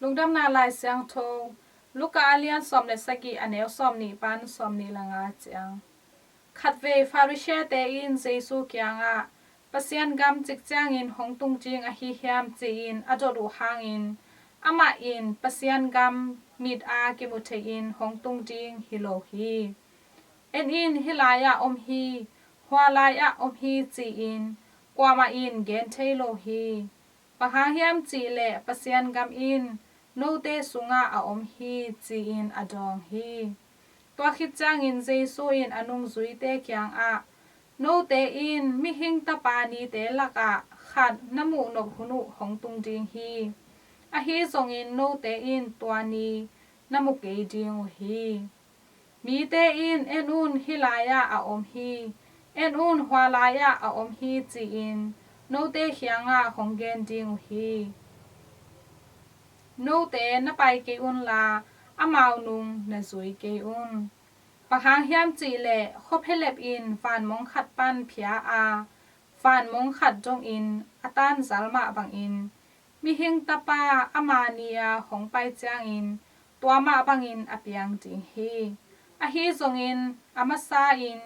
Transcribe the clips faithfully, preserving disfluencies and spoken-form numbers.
Lungdamna Lai Siangtho, Luka a lian sawm le sagih, a neu sawm nih pan sawm nih le nga ciang. Khatvei Pharisee-te in Jesu kiangah, "Pasian gam cik ciangin hong tung ding ahi hiam?" ci-in a dot uh hangin, amah in, "Pasian gam mit a kimu thei-in hong tung ding hi lo hi. En in, hih lai-ah om hi, hua lai-ah om hi, ci-in kuamah in gen thei lo hi. Bang hang hiam cih leh Pasian gam in note sungah a om hi," ci-in a dawng hi. Tua khit ciangin Jesu in a nungzuite kiangah, "Note in Mihing Tapa nite lakah khat na muh nop hun uh hong tung ding hi. Ahi zongin note in tua ni na mu kei ding uh hi. Mite in, 'En un, hih lai-ah a om hi, en un, hua lai-ah a om hi,' ci-in note kiangah hong gen ding uh hi. Note na pai kei unla, amau nung na zui kei un. Bang hang hiam cih leh khuaphialep in vanmong khat pan phia a, vanmong khat dongin a tanzal mah bangin, Mihing Tapa ama ni-a hong pai ciangin tua mah bangin a piang ding hi. Ahi zongin a masa-in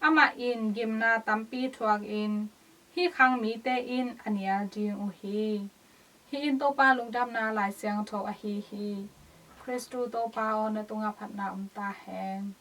amah in gimna tampi thuakin hih khang mite in a nial ding uh hi." Hih in Topa Lungdamna Lai Siangtho ahi hi. Khristu Topa aw, na tungah phatna om ta hen.